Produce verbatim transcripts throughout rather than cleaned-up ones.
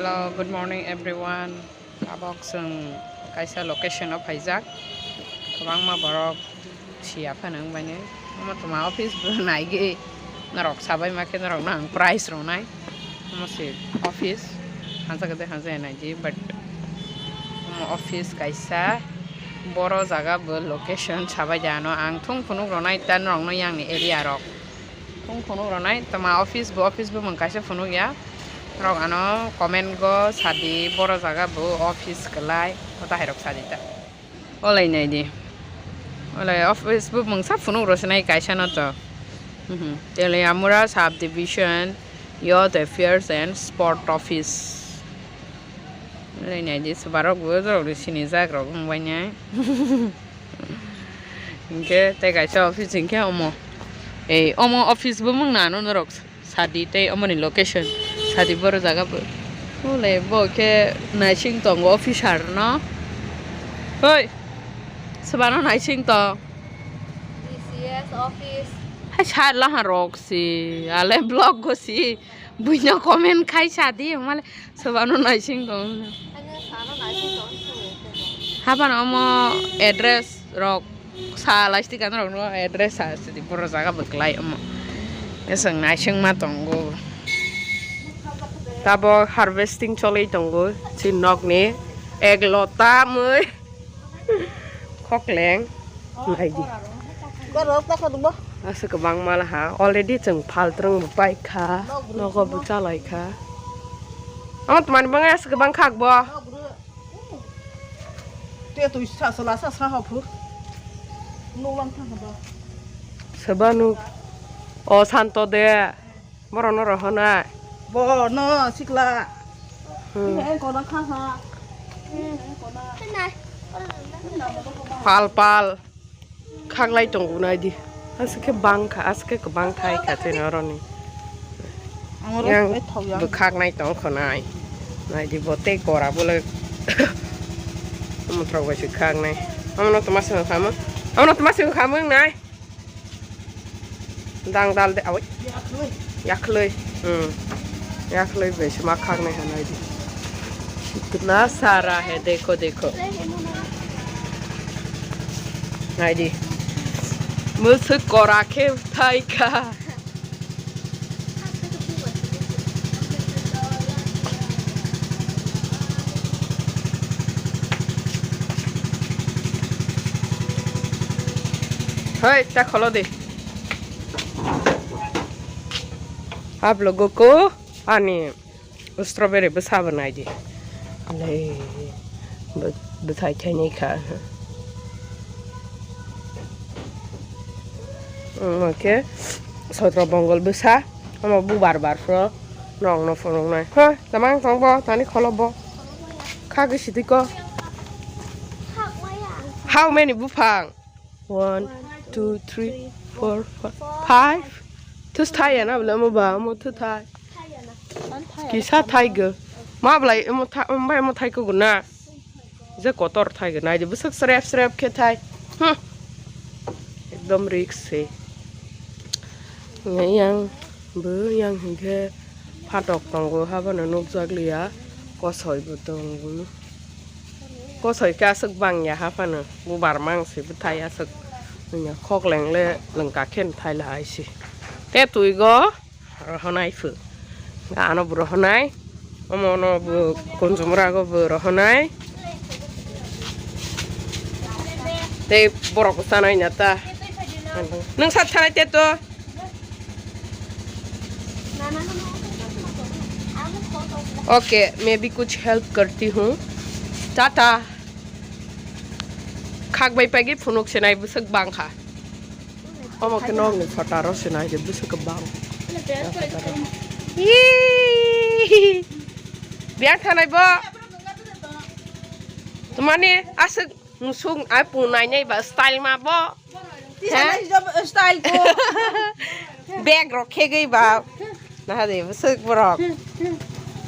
Hello, good morning everyone. Tabok chwng kaisa location o phaijak. Kwbangma borok siya phano wngbaini. Omo tuma office bo naigwi norok sabai ma khe norok no ang price rwnai. Omo se office. Hansa khe hansa naidi, but omo office kaisa. Boro jaga bo location sabai de ano ang thung phunuk rwnai ta norok no yang ni area rok. Thung phunuk rwnai tama office bo, office bo mung kaisa phunuk ya. Norok ano comment go sadi boro jaga bo office kwlai, o tahai rok sadi ta. Olai nai di. Olai office bo mungsa phunuk rw sinai kaisa no to. Mhm. Teliamura Subdivision Youth Affairs and Sport Office. Olai nai di, swbarok bo jorok ri sini jak rok wng bai nai. Hinkhe tei kaisa office hinkhe omo. Ei, omo office bo mung nano norok. Sadi tei omoni location. Sadi boro jaga bo. Ole bo khe naising tongo officer no. Hoi. Swbano naising tong. D C S office. Hai sar laha rok si. Ale blog go si. Buino comment khai sadi. Male swbano naising tong. Ano sano naising tong. Haban omo address rok. Sa laistik ano rok no address sa sidi boro jaga bo kwlai omo. Eseng naising ma tongo. Tabo harvesting choli tongo. Si nok ni ek lota mui. Khokleng. Naidi. Asa kwbang mala ha. Already chwng phaltrwng bo paikha. Nogo bo chalaikha. Omo twmani bangwi asa kwbang khak bo. Te twi sa sala sa sa ha phu. Nuklang thang ba. Seba nuk. O santo de. Boro no rohonai. Bo no sikla. Hmm. Eng kona kha ha. Pal pal. Khaklai tongo naidi. Aswk khe bang kha, aswk khe kwbang thai kha chini oroni. Yang bo khaknai tong khonai. Naidi bo tei kora bole. Omotrok bai se khaknai. Omono toma se khamo. Omono toma se khamo nai. Dang dal de awai. Yakhwlwi. Hmm. Yakhwlwi bai se ma khaknai hanai di. Kitna sara hai dekho dekho. Naidi. Mwswk kora khe thai kha. Hoi, ta kholo de. Hablo goko ani strawberry bwsa bo nai di. Le bwthai thaini kha. Omo khe sotro bongol bwsa. Omo bubar bar phro nong no phunuknai. Ha, tamang tong bo tani kholo bo. Kha gwi sidi ko. How many buphang? One, two, three, four, fi-, five. Thus thai ya na bole mo ba mo thu thai. Kisa thai go. Ma bole mo thai mo thai ko na. Je kotor thai go na je bwswk srep srep khe thai. Hmm. Ekdom risk se. Yang bo yang hinkhe phatok tongo habano nukjak liya. Kosoi bo tongo. Kosoi khe aswk bang ya haphano bubar mang se bwthai aswk wngya khokleng le lwngka khe thai lahai se. Te twi go rohonai phu. Ano bo rohonai. Omo no bo kunjumura go bo rohonai. Tei borok bo chanai na ta. Nwng sa thanai te to. Okay, मैं भी कुछ हेल्प करती हूँ। Tata. Khak bai pagi phunuk se nai bwswk bang kha. Omo khe nok ni photo ro se nai de bwswk bang. Ih, biang thanai bo. Tumani aswk. Musuk ai punai nai ba style ma bo. Tisa nai job style ko. Bag rok khegwi ba. Naha de bwswk borok.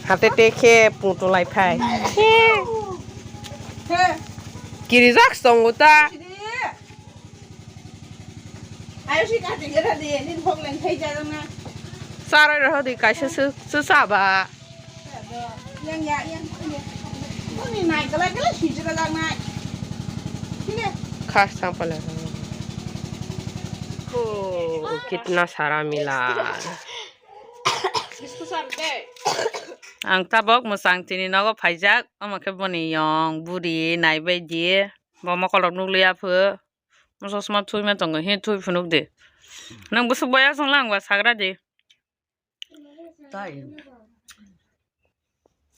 Hate te khe putu lai phai. He. Kiri jak songo ta. Ayo si kati kira de, din phok leng thai jajang na. Sarai roho di kaisa su, su sa ba. Yang ya, yang. Ini naik, kalau kalau sih juga tak naik. Sini. Khas sampala. Oh, kitna sara mila. Ang tabok mwchang tini nogo phaijak, omo khe boni yong, buri, naibaidi, bo mokolrok nukliya pho, chosma thui ma tongo, he thui phunuk di. Nwng bwswk boya chwng lang ba sagra di. Tai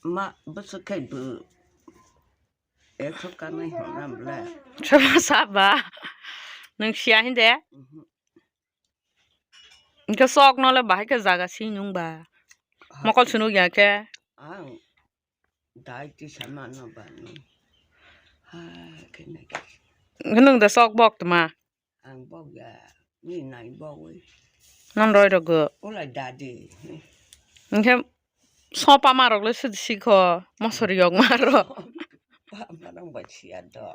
ma bwswk khai bo ekso kanai hwnna bwle. Sobo saba. Nwng siya hinde? Mhm. Hwnkhe sok no le bahai khe jaga si nung ba. Hai. Mokol sunu ya khe. Ang dai ti sama no ba ni. Ha khe na khe. Nwng da sok bok tma. Ang bok ya. Ni nai bok wi. Non roi rogo. Ola dadi. Hwnkhe sopa ma rok le sidi sikho. Mosori yok ma rok. Pa ma rok bai siya do.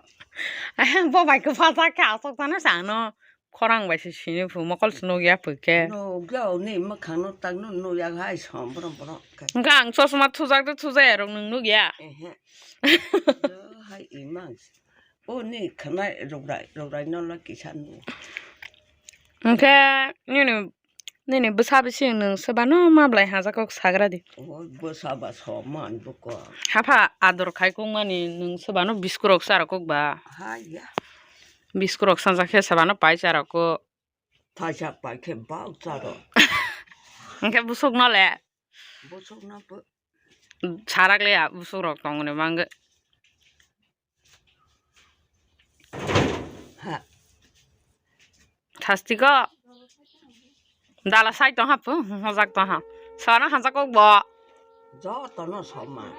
Bo bai khe pha jak khe asok tano sano. Khorang bai se sini phu mokol se nuk ya phu khe. Nuk ya ni makhang no tak no nuk ya hai som bro bro khe. Hwnkhe ang chosma thujak de thujaya rok nwng nuk ya. Ehe. Do hai imang. O ni khwnai rwgrai, rwgrai no lo kisa nu. Hwnkhe nini, nini bwsa bising nwng swbano ma bwlai hajakok sagra di. O bwsa ba so man buko. Hapha ador khai kok mani nwng swbano biskurok charokok ba. Ha ya. Biskurok sanjak khe swbano pai charokok. Thaisa pai khe bak charo. Hwnkhe busuk no le. Busuk no bo. Sarak le ya busuk rok tong ni mangge. Ha. Thastiko. Dala sai tong ha pu, hojak tong ha. Sana hansa kok bo. Jotono soman.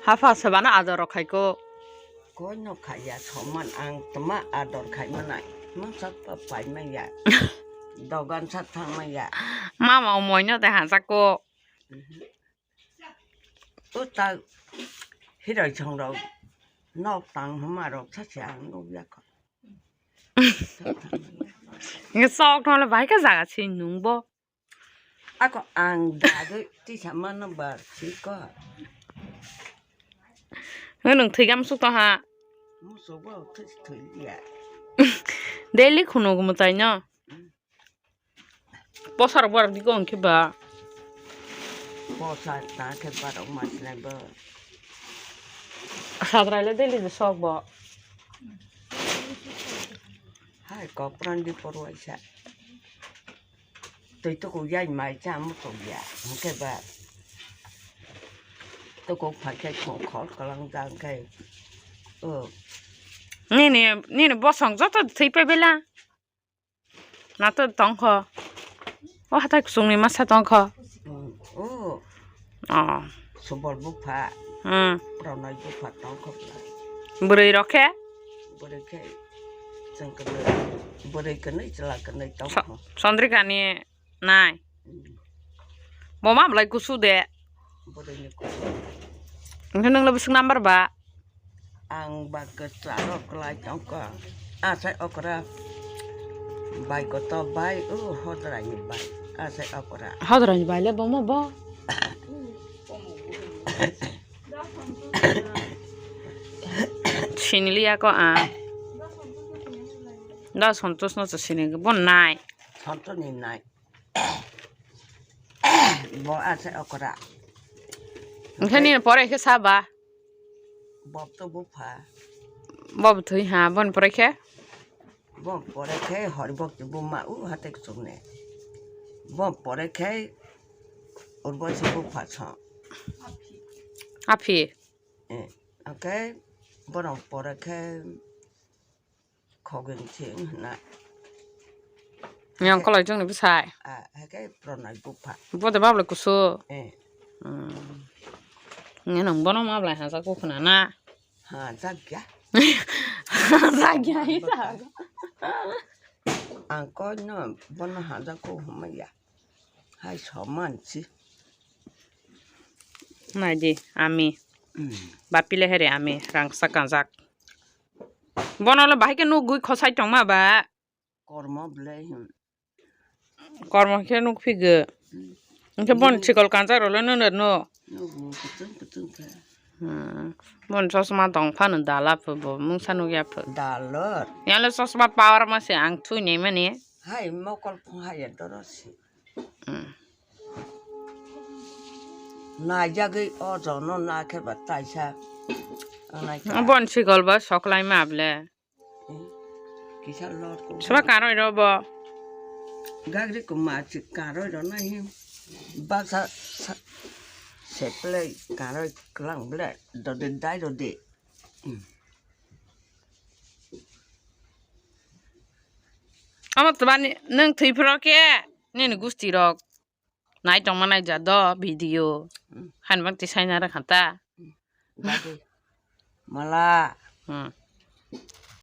Hapha sebana ador rok khai ko. Koino khaiya soman ang tma ador khai manai. Mangsa pa pai maya. Dogan sa thang maya. Mama omoino te hansa ko. O ta hirai chong rok nok tang homa rok sa se ang nuk ya ko. Nge sok no le bai ka jaga si nung bo. Ako ang dagwi tisa mano bar siko. Nge nung thwi gam suk to ha. Muso bo thwi thwi ya. Daily khunu gumu tai no. Posa rok bar diko hwnkhe ba. Posa ta khe barok mas nai bo. Sadrai le daily de sok bo. Hai kok pran di por waisa. Twi tuku yai mai cha muchung ya, hwnkhe ba tuku phai khe khong khor kwlang jang khe, o. Nini, nini bosong joto thwi pai bela. Nato tongkho. O hatai kuchungni masa tongkho. O. O. Subol bupha. Hmm. Pranai bupha tongkho. Bwrwi rok khe? Bwrwi khe chwng kwnwi, bwrwi kwnwi chwla kwnwi tongkho. Chandrika ni nai. Hmm. Bo ma bwlai kusu de. Bwrwi ni kusu. Hwnkhe nwng le bwswk number ba? Ang ba kwcharo kwlai tongkha. Asai okra. Bai koto bai, o hodrai ni bai. Asai okra. Hodrai ni bai le bomo bo. Sinili ako a. Da Santos no to sini bo nai. Santos ni nai. Bo asai okra. Hwnkhe nini pore khe saba? Bob to bupha. Bob thwi ha, bon pore khe? Bon pore khe hori bok ti buma u hate kuchukne. Bon pore khe urbo se bupha so. Aphi. Eh, okay. Borong pore khe Khogwng se wng hwnna. Yang kolai jongni bwsai. Ah, hai khe Pranay bupha. Bo de babla kusu. Eh. Hmm. Nge nang bono ma blai hajak ko khna na. Hajak ya. Hajak ya isa. Ang ko no bono hajak ko huma ya. Hai soman si. Nai di ami. Hmm. Bapile here ami rangsa kanjak. Bono le bahai khe nugwi khosai tongma ba. Kormo belai, hmm. Kormo khe nukphigo. Hmm. Hwnkhe bon sikol kanjak rokle no no no. Nugo kutung kutung khe. Hmm. Bon chosma tong phano dala pho bo mungsa nukya pho. Dalot. Yale chosma power ma se ang thui nei mani. Hai mokol phung hai ya doro si. Hmm. Najagwi o jono na khe ba taisa. Anai ka. Bon sikol ba soklai ma ble. Kisa lot ko. Saba karoi ro bo. Gagri ko ma chi karoi ro na hi. Baksa sa-, seplei karoi klang ble. Dode dai dode. Amo twbani nwng thwi phro khe nini gusti rok nai tongma nai ja do video. Hmm. Hani bang ti saina ra khata. Dadi. Mala. Hmm.